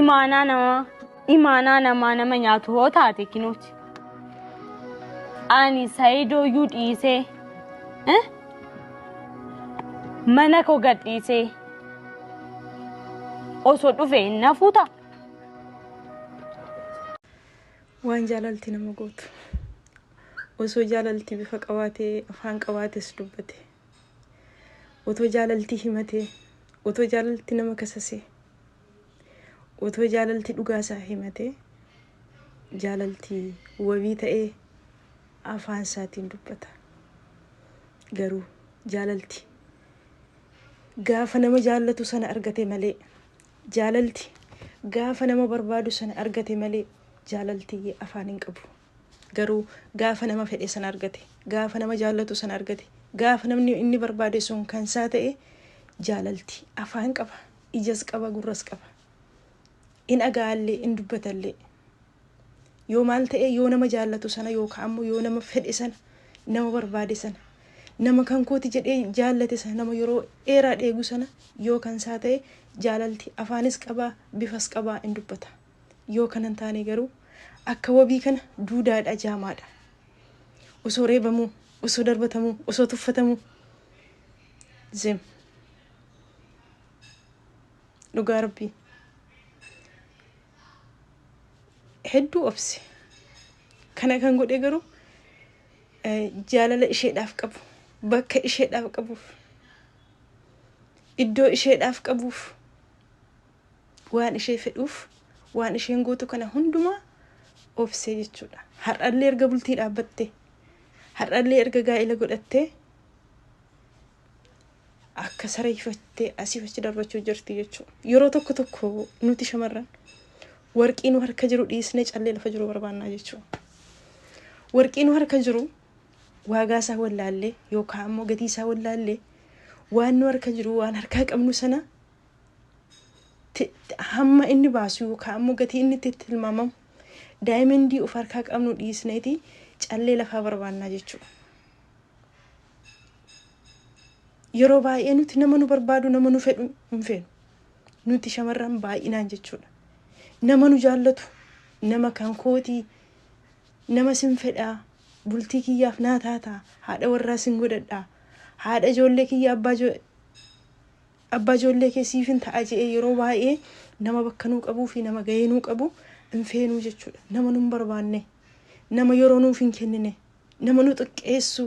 Imaanaa namaa imaanaa namaa nama nyaatu hoo taate kinooti. Ani Sayidooyyuu dhiisee eh? mana koo gad dhiisee osoo dhufe na fuuta. Waan jaalalti nama gootu. Osoo jaalalti bifa qabaatee afaan qabaates dubbate. Otoo jaalalti himatee, otoo jaalalti nama kasasee, otoo jaalalti dhugaa isaa himatee, jaalalti wabii ta'ee afaan isaatiin dubbata. Garuu jaalalti gaafa nama jaallatu sana argate malee, jaalalti gaafa nama barbaadu sana argate malee jaalalti afaan hin qabu. Garuu gaafa nama fedhe sana argate, gaafa nama jaallatu sana argate, gaafa namni inni barbaade sun kan isaa ta'e jaalalti afaan qaba, ijas qaba, gurras qaba. In dhaga'allee, in dubbatallee. Yoo maal ta'e yoo nama jaallatu sana yookaan ammoo yoo nama fedhe sana, nama barbaade sana, nama kan kooti jedhee jaallate sana, nama yeroo dheeraa dheegu sana yoo kan isaa ta'e jaalalti afaanis qaba, bifas qaba, in dubbata. Yoo kana hin taane garuu akka wabii kana duudaadha, jaamaadha. Osoo reebamuu, osoo darbatamuu, osoo tuffatamuu. Zim. Dhugaa rabbii. Hedduu obse. Kana kan godhe garuu jaalala isheedhaaf qabu, bakka isheedhaaf qabuuf, iddoo isheedhaaf qabuuf. Waan ishee fedhuuf waan isheen gootu kana hundumaa obsee jechuudha. Har'allee erga bultii dhaabbatte, har'allee erga gaa'ila godhattee akka sareeffattee asiif achi darbachuu jirti jechuudha. Yeroo tokko tokko nuti shamarran warqii nu harka jiru dhiisnee callee lafa jiru barbaannaa jechuudha. Warqii nu harka jiru waagaa isaa wallaallee yookaan ammoo gatii isaa wallaallee waan nu harka jiru waan harkaa qabnu sana hamma inni baasu yookaan ammoo gatii inni itti tilmaamamu daayimendii of harkaa qabnu dhiisneeti callee lafaa barbaannaa jechuudha. Yeroo baay'ee nuti nama nu barbaadu nama nu fedhu hin feenu. Nuti shamarran baay'inaan jechuudha. Nama nu jaallatu nama kan kootii nama sin fedhaa bultii kiyyaaf naa taataa haadha warraa sin godhadhaa haadha ijoollee kiyya abbaa Abbaa ijoollee kee siifin ta'a je'ee yeroo baay'ee nama bakka nuu qabuu fi nama gahee nuu qabu hin feenuu jechuudha. Nama nun barbaanne, nama yeroo nuuf hin kennine, nama nu xiqqeessu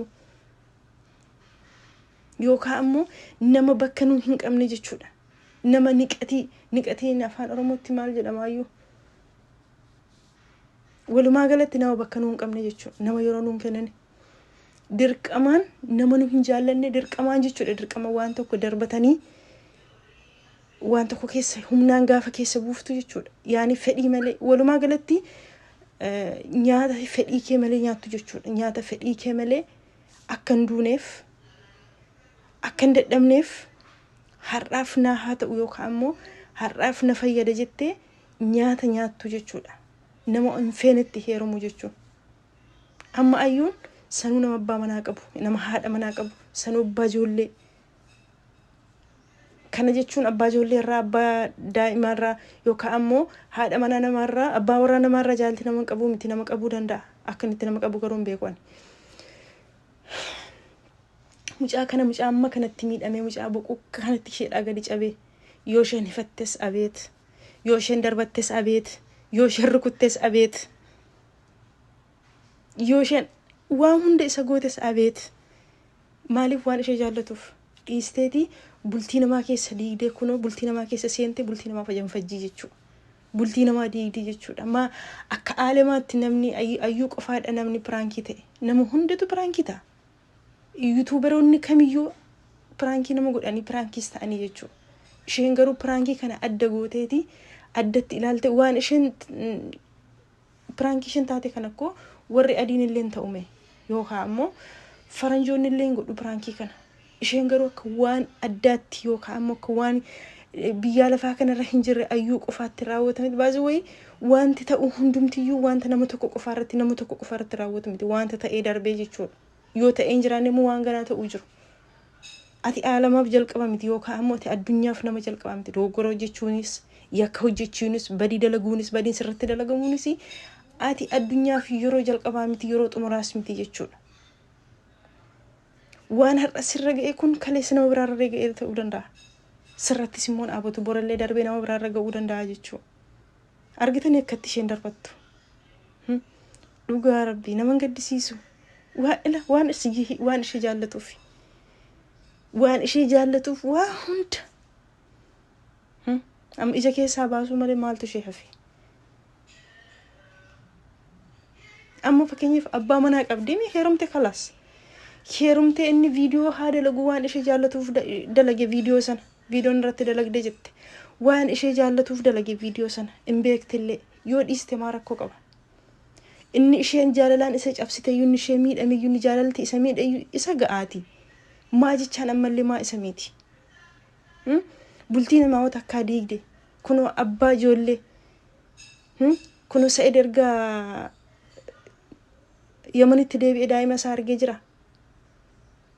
yookaan ammoo nama bakka nuu hin qabne jechuudha. Nama niqatii, niqatiin afaan Oromootti maal jedhamaayyuu? Walumaa galatti nama bakka nuu hin qabne jechuudha. Nama yeroo nuu hin kennine. Dirqamaan nama nu hin jaallanne dirqamaan jechuudha. Dirqama waan tokko darbatanii waan tokko keessa humnaan gaafa keessa buuftu jechuudha. Yaani fedhii malee walumaa galatti nyaata fedhii kee malee nyaattu jechuudha. Nyaata fedhii kee malee akka hin duuneef akka hin dadhabneef har'aaf naa haa ta'u yookaan immoo har'aaf na fayyada jettee nyaata nyaattu jechuudha. Nama hin feenetti heerumu jechuudha. Amma ayyuun sanuu nama abbaa manaa qabu, nama haadha manaa qabu, sanuu abbaa ijoollee. Kana jechuun abbaa ijoollee irraa, abbaa daa'imaa irraa yookaan ammoo haadha manaa namaa irraa, abbaa warraa namaa irraa jaalti nama qabuu miti nama qabuu danda'a. Akka inni itti nama qabu garuu hin beeku ani. Mucaa kana mucaa amma kanatti miidhamee mucaa boquu kanatti isheedhaa gadi cabee yoo isheen hifattes abeet yoo isheen darbattes abeet yoo isheen rukuttes abeet. Yoo isheen waan hunda isa gootes abeet. Maaliif waan ishee jaallatuuf dhiisteeti bultii namaa keessa diigdee kunoo bultii namaa keessa seente bultii namaa fajanfajjii jechuudha. Bultii namaa diigdii jechuudha. Maa akka aalemaatti namni ayyuu qofaadha namni piraankii ta'e. Nama hundatu piraankii ta'a. Yuutuubaroonni kamiyyuu piraankii nama godhanii piraankiis ta'anii jechuudha. Isheen garuu piraankii kana adda gooteeti addatti ilaalte waan isheen Piraankii isheen taate kana koo warri adiin illee hin ta'ume yookaan ammoo faranjoonni illee hin godhu piraankii kana. Isheen garuu akka waan addaatti yookaan ammoo akka waan biyyaa lafaa kanarra hin jirre ayyuu qofaatti raawwatame. Baay'ee wayii wanti ta'u hundumtiyyuu wanta nama tokko qofaarratti nama tokko qofaarratti raawwatu miti wanta ta'ee darbee jechuudha. Yoo ta'ee hin jiraanne immoo waan ganaa ta'uu jiru. Ati aalamaaf jalqaba miti yookaan ammoo ati addunyaaf nama jalqaba miti. Dogoggora hojjechuunis Yakka hojjechuunis, badii dalaguunis, badiin sirratti dalagamuunis ati addunyaaf yeroo jalqabaa miti, yeroo xumuraas miti jechuudha. Waan har'a sirra ga'e kun kaleessa nama biraarra ga'ee ta'uu danda'a. Sirrattis immoo dhaabatu borallee darbee nama biraarra ga'uu danda'a jechuudha. Argitanii akkatti isheen darbattu. Dhugaa Rabbii nama gaddisiisu. Waan ishee jaallatuuf. Waan ishee jaallatuuf waa hunda. Amma ija keessaa baasuu malee maaltu ishee hafe? Amma fakkeenyaaf abbaa manaa qabdee heerumte kalaas. Heerumtee inni viidiyoo haa dalagu waan ishee jaallatuuf dalage viidiyoo sana. Viidiyoon irratti dalagde jette. Waan ishee jaallatuuf dalage viidiyoo sana. Hin beektillee yoo dhiiste maa rakkoo qaba? Inni isheen jaalalaan isa cabsite iyyuu, inni ishee miidhame iyyuu, inni jaalalti isa miidhe iyyuu isa ga'aati. Maa jechaan ammallee maa isa miiti? Bultii namaa takkaa diigde. Kunoo abbaa ijoollee. Kunoo Sa'id erga Yamanitti deebi'ee daa'ima isaa argee jira.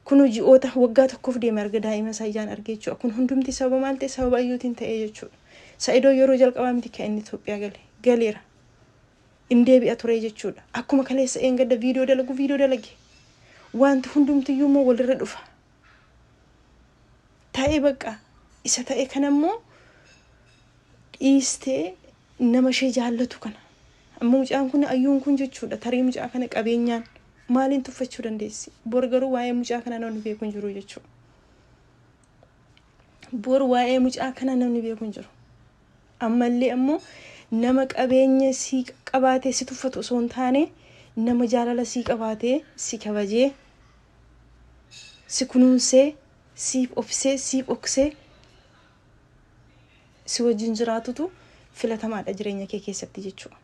Kunoo ji'oota waggaa tokkoof deeme arga daa'ima isaa ijaan argee jechuudha. Kun hundumti sababa maal ta'e? Sababa Ayyuutiin ta'ee jechuudha. Sa'idoo yeroo jalqabaa miti kan inni Itoophiyaa gale. Galeera. In deebi'a ture jechuudha. Akkuma kaleessa eengadda viidiyoo dalagu viidiyoo dalage. Wanti hundumtiyyuu immoo walirra dhufa. Ta'ee bakka isa ta'e kanammoo dhiistee nama ishee jaallatu kana. Amma mucaan kun Ayyuun kun jechuudha tarii mucaa kana qabeenyaan maaliin tuffachuu dandeessi? Bor garuu waa'ee mucaa kana namni beeku hin jiru jechuudha. Bor waa'ee mucaa kana namni beeku hin jiru. Ammallee ammoo nama qabeenya sii qabaatee si tuffatu osoo hin taane nama jaalala sii qabaatee si kabajee si kunuunsee siif obsee siif oksee si wajjin jiraatutu filatamaadha jireenya kee keessatti jechuudha.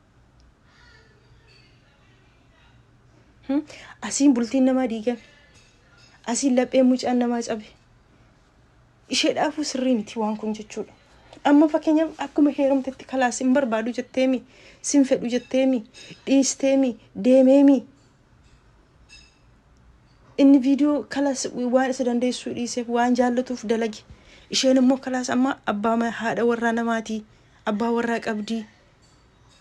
Asiin bultiin namaa diigame. Asiin lapheen mucaan namaa cabe. Isheedhaafuu sirrii miti waan kun jechuudha. Amma fakkeenyaaf akkuma heerumtetti kalaas hin barbaadu jetteemi, sin fedhu jetteemi, dhiisteemi, deemeemi. Inni viidiyoo kalaas waan isa dandeessuu dhiiseef waan jaallatuuf dalage. Isheen immoo kalaas amma abbaa haadha warraa namaati. Abbaa warraa qabdii.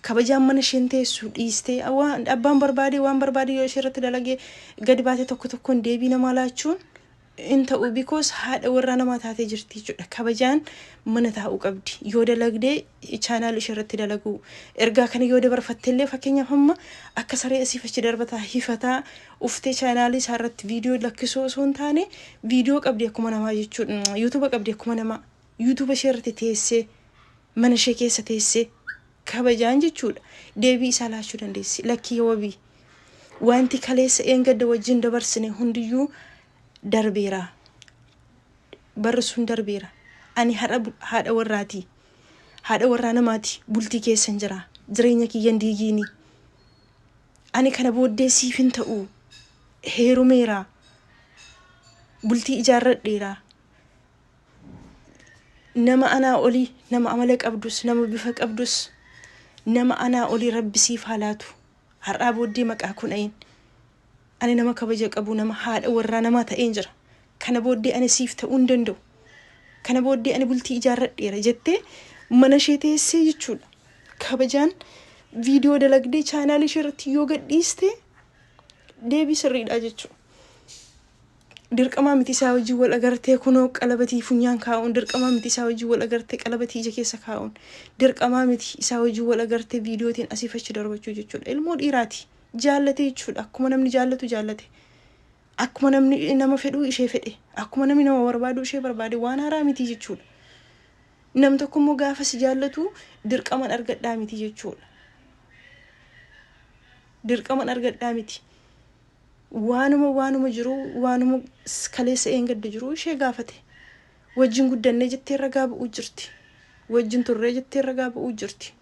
Kabajaan mana isheen teessu dhiistee waan abbaan barbaade waan barbaade yoo ishee irratti dalagee gadi baatee tokko tokkoon deebii namaa laachuun hin ta'u, because haadha warraa namaa taatee jirti jechuudha. Kabajaan mana taa'uu qabdi. Yoo dalagdee chaanaal ishee irratti dalaguu ergaa kana yoo dabarfatte illee, fakkeenyaaf amma akka saree asiif achi darbataa hifataa uftee chaanaalii isaa irratti viidiyoo lakkisuu osoo hin taane, viidiyoo qabdi akkuma namaa jechuudha. Yuutuuba qabdi akkuma namaa. Yuutuuba ishee irratti teessee, mana ishee keessa teessee kabajaan jechuudha. Deebii isaa laachuu dandeessi. Lakkii wabii. Wanti kaleessa eengadda wajjin dabarsine hundiyyuu darbeera. Barri sun darbeera. Ani har'a haadha warraati. Haadha warraa namaati. Bultii keessan jira. Jireenya kiyyan diigiini. Ani kana booddee siif hin ta'u. Heerumeera. Bultii ijaarradheera. Nama anaa olii, nama amala qabdus, nama bifa qabdus, nama anaa olii Rabbi siif haa laatu. Har'aa booddee maqaa kun ayin. Ani nama kabaja qabu, nama haadha warraa namaa ta'een jira. Kana booddee ani siif ta'uu hin danda'u. Kana booddee ani bultii ijaarradheera jettee mana ishee teessee jechuudha. Kabajaan viidiyoo dalagdee chaanaalii ishee irratti yoo gadhiiste deebii sirriidha jechuudha. Dirqamaa miti isaa wajjin wal agartee kunoo qalabatii funyaan kaa'uun, dirqamaa miti isaa wajjin wal agartee qalabatii ija keessa kaa'uun, dirqamaa miti isaa wajjin wal agartee viidiyootiin asiif achi darbachuu jechuudha. Ilmoo dhiiraati. Jaallate jechuudha. Akkuma namni jaallatu jaallate. Akkuma namni nama fedhuu ishee fedhe. Akkuma namni nama barbaadu ishee barbaade, waan haaraa miti jechuudha. Nam tokko immoo gaafa si jaallatu dirqaman argadhaa miti jechuudha. Dirqaman argadhaa miti. Waanuma jiru, waanuma kaleessa eengadda jiru ishee gaafate. Wajjin guddannee jettee ragaa ba'uu jirti. Wajjin turree jettee ragaa ba'uu jirti.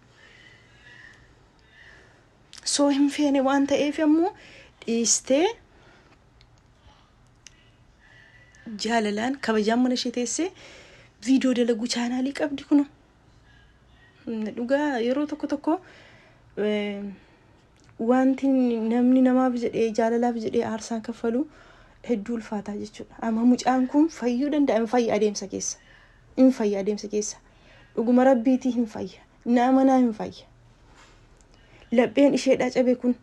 Soo hin feene waan ta'eef ammoo dhiistee jaalalaan kabajaan mana ishee teessee viidiyoo dalaguu chaanaalii qabdi kuno. Dhugaa yeroo tokko tokko wanti namni namaaf jedhee, jaalalaaf jedhee aarsaan kaffalu hedduu ulfaataa jechuudha. Amma mucaan kun fayyuu danda'a, hin fayya adeemsa keessa. Hin fayya adeemsa keessa. Dhuguma rabbiitii hin fayya. Na amanaa, hin fayya. Lapheen isheedhaa cabe kun,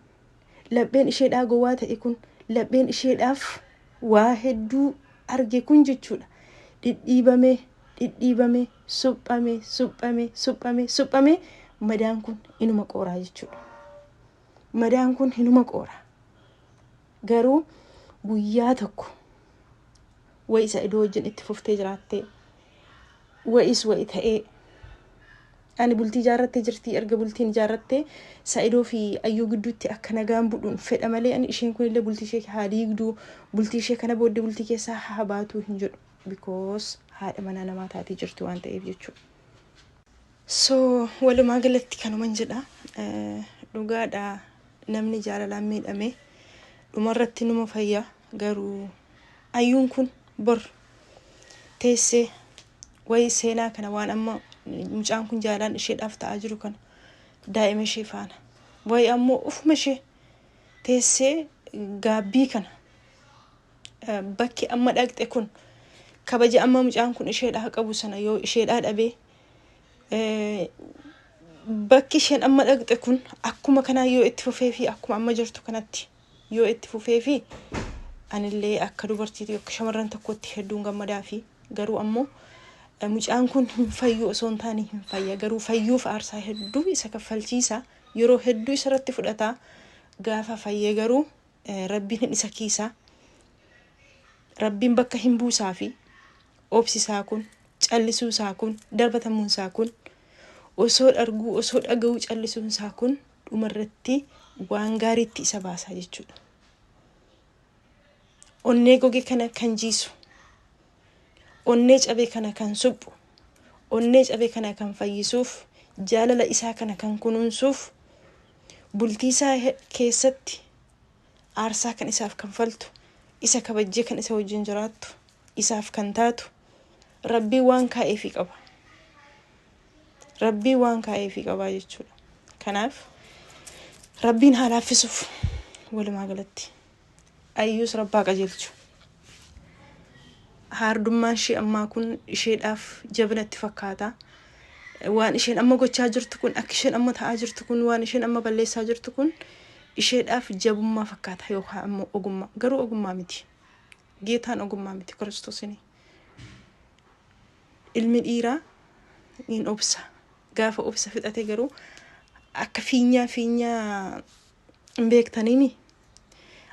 lapheen isheedhaa gowwaa ta'e kun, lapheen isheedhaaf waa hedduu arge kun jechuudha. Dhidhiibamee, dhidhiibamee, suphamee, suphamee, suphamee, suphamee, madaan kun inuma qooraa jechuudha. Madaan kun inuma qooraa. Garuu guyyaa tokko wayi isa idoo wajjin itti fuftee jiraattee, wayis wayi ta'ee, ani bultii ijaarrattee jirti. Erga bultiin ijaarrattee Sa'idoo fi Ayyuu gidduutti akka nagaan budhuun fedha malee, ani isheen kunillee bultii ishee haa diigduu, bultii ishee kana booddee bultii keessaa haa baatuu hin jedhu, because haadha manaa namaa taatee jirti waan ta'eef jechuudha. So walumaa galatti kanuman jedha. Dhugaadha, namni jaalalaan miidhame dhumarratti numa fayya. Garuu Ayyuun kun bor teessee wayi seenaa kana, waan amma mucaan kun jaalalaan isheedhaaf ta'aa jiru kana, daa'ima ishee faana wayi ammoo ufuma ishee teessee gaabbii kana, bakki amma dhaqxe kun kabaja amma mucaan kun isheedhaa qabu sana yoo isheedhaa dhabee, bakki isheen amma dhaqxe kun akkuma kanaa yoo itti fufee fi akkuma amma jirtu kanatti yoo itti fufee fi, anillee akka dubartiitti, akka shamarran tokkotti hedduun gammadaa fi. Garuu ammoo mucaan kun hin fayyu osoo hin taane, hin fayya, garuu fayyuuf aarsaa hedduu isa kaffalchiisa, yeroo hedduu isarratti fudhata. Gaafa fayyee garuu rabbiin hin isa kiisa, rabbiin bakka hin buusaa fi obsisaa kun, callisuusaa kun, darbatamuunsaa kun, osoo arguu osoo dhaga'uu callisuunsaa kun dhumarratti waan gaariitti isa baasaa jechuudha. Onnee goge kana kan jiisu, onnee cabe kana kan suphu, onnee cabe kana kan fayyisuuf, jaalala isaa kana kan kunuunsuuf, bultii isaa keessatti aarsaa kan isaaf kanfaltu, isa kabajjee kan isa wajjin jiraattu, isaaf kan taatu rabbii waan kaa'eefii qaba. Rabbii waan kaa'eefii qabaa jechuudha. Kanaaf rabbiin haa laaffisuuf walumaa galatti. Ayyuus rabbaa qajeelchu. Haardummaan ishee ammaa kun isheedhaaf jabinatti fakkaata. Waan isheen amma gochaa jirtu kun, akka isheen amma ta'aa jirtu kun, waan isheen amma balleessaa jirtu kun isheedhaaf jabummaa fakkaata yookaan ammoo ogummaa. Garuu ogummaa miti. Geetaan ogummaa miti Kiristoosini. Ilmi dhiiraa in obsa. Gaafa obsa fixate garuu akka fiinyaa, fiinyaa hin beektaniimi,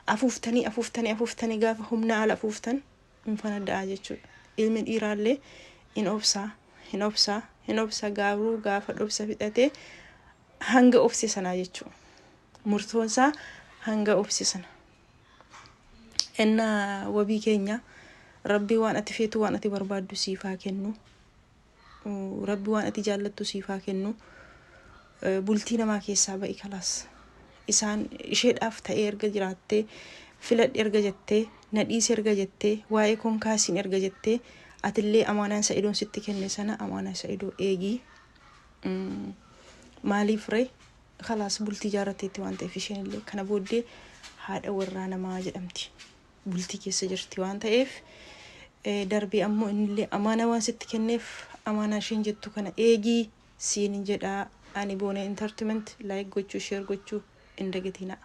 afuuftanii, afuuftanii, afuuftanii, gaafa humna ala afuuftan hin fanadda'a jechuudha. Ilmi dhiiraallee in obsaa, hin obsaa, hin obsa, garuu gaafa dhobsa fixatee hanga obse sanaa jechuudha. Murtoonsaa hanga obse sana. Innaa wabii keenya, rabbii waan ati feetu, waan ati barbaaddu siif haa kennu. Rabbi waan ati jaallattu siif haa kennu. Bultii namaa keessaa ba'i, kalaas. Isaan isheedhaaf ta'ee erga jiraattee, filadhi erga jettee, na dhiisi erga jettee, waa'ee konkaasiin erga jettee, atillee amaanaan Sa'idoon sitti kenne sana, amaanaa Sa'idoo eegii. Maaliif ree? Kalaas, bultii ijaarratteetti waan ta'eef, isheen illee kana booddee haadha warraa namaa jedhamti. Bultii keessa jirti waan ta'eef, darbee ammoo innillee amaanaa waan sitti kenneef, amaanaa isheen jettu kana eegii siin jedhaa. Ani Boonee Entertainment, like gochuu, share gochuu hin dagatinaa.